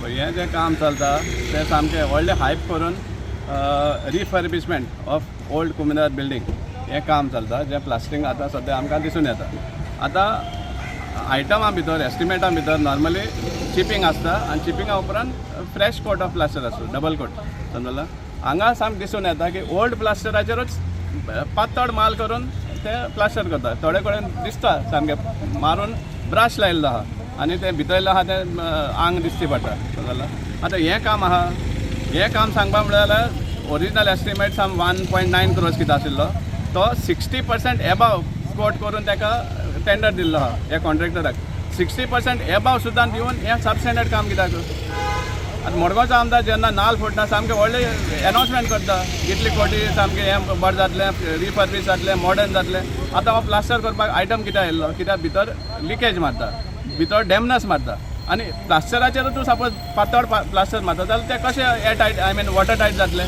हें जें काम चलता तें सामकें व्हडलें हायप करून refurbishment of old Comunidade building हें काम चलता, जें प्लास्टरिंग आतां सद्या आमकां दिसून येता. आतां आयटमा भितर, एस्टिमेटा भितर नॉर्मली चिपींग आसता आनी चिपिंगा उपरांत फ्रेश कोट ऑफ प्लास्टर आसता, डबल कोट, समजला. हांगा सामकें दिसून येता की ओल्ड प्लास्टराचेरूच पातळ माल करून ते प्लास्टर करता. थोडे कडेन दिसता सामकें मारून ब्रश लायिल्लो आहा आनी तें भितरलें आहा तें आंग दिसची पडटा, समजला. आतां हें काम आहा, हें काम सांगपा म्हणल्यार जाल्यार ओरिजिनल एस्टिमेट साम 1.9 क्रोर्स कितें आशिल्लो तो 60% एबाव कोट करून ताका टेंडर दिल्लो आहा ह्या कॉन्ट्रॅक्टराक. 60% एबाव सुद्दां दिवन हें सबस्टँडर्ड काम कित्याक? आतां मडगांवचो आमदार जेन्ना नाल फोडटा, सामकें व्हडलें एनावन्समेंट करता, इतली कोटी, सामकें हें बरें जातलें, रिफर्बीश जातलें, मॉडर्न जातलें. आतां हो प्लास्टर करपाक आयटम कित्याक येयल्लो? कित्याक भितर लिकेज मारता, भितर डॅमनस मारता आनी प्लास्टराचेर तूं सपोज पातळ प्लास्टर मारता जाल्यार तें कशें air tight, I mean water tight जातलें?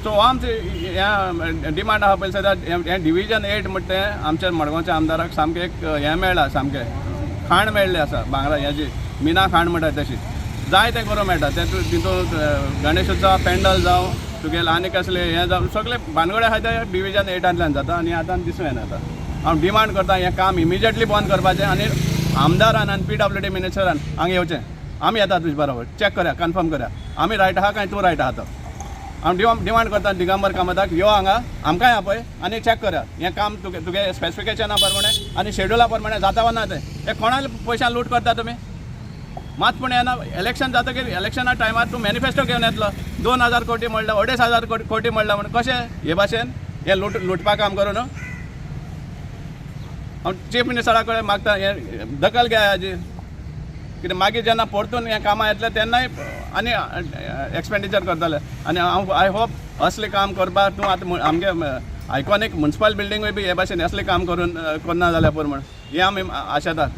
सो हो आमचें हें डिमांड आहा. पयलीं सद्या हें डिविजन 8 म्हणटा तें आमच्या मडगांवच्या आमदाराक सामकें एक हें मेळ्ळां, सामकें खाण मेळ्ळें आसा, भांगरा हेजी मिना खाण म्हणटा तशी. जाय तें करूंक मेळटा तें. तूं तितून गणेश उत्सव पेंडल जावं, तुगेलें आनी कसलें हें जावं, सगळें भानगडे आहा ते डिविजन 8तांतल्यान जाता आनी आतां दिसूं येना. आतां हांव डिमांड करता, हें काम इमिजिएटली बंद करपाचें आनी आमदारान आनी पीडब्ल्यूडी मिनिस्टरान हांगा येवचें. आमी येता तुजे बरोबर, चॅक करया, कन्फर्म करया आमी रायट आहा काय तूं रायट आहा तो. हांव डिमांड करता दिगंबर कामताक, यो हांगा, आमकांय आपय आनी चॅक करया हें काम तुगे तुगे स्पेसिफिकेशना प्रमाणे आनी शेड्युला प्रमाणे जाता वा ना तें. हे कोणाले पयशां लूट करता तुमी? मात पूण येना. इलेक्शन जातकीर, इलेक्शना टायमार तूं मॅनिफेस्टो घेवन येतलो, 2000 कोटी म्हणलें, 2500 कोटी कोटी म्हणलें म्हणून कशें हे भाशेन हें लुटपा काम करून? हांव चीफ मिनिस्टरा कडेन मागता, हें दखल घेया हाजी. कित्याक मागीर जेन्ना परतून हें कामां येतलें तेन्नाय आनी एक्सपेंडिचर करतले. आनी हांव I hope असलें काम करपाक तूं आतां आमगे आयकॉनीक मुन्सिपल बिल्डिंगूय बी हे भाशेन असलें काम करून करना जाल्यार पुरो म्हण हें आमी आशेतात.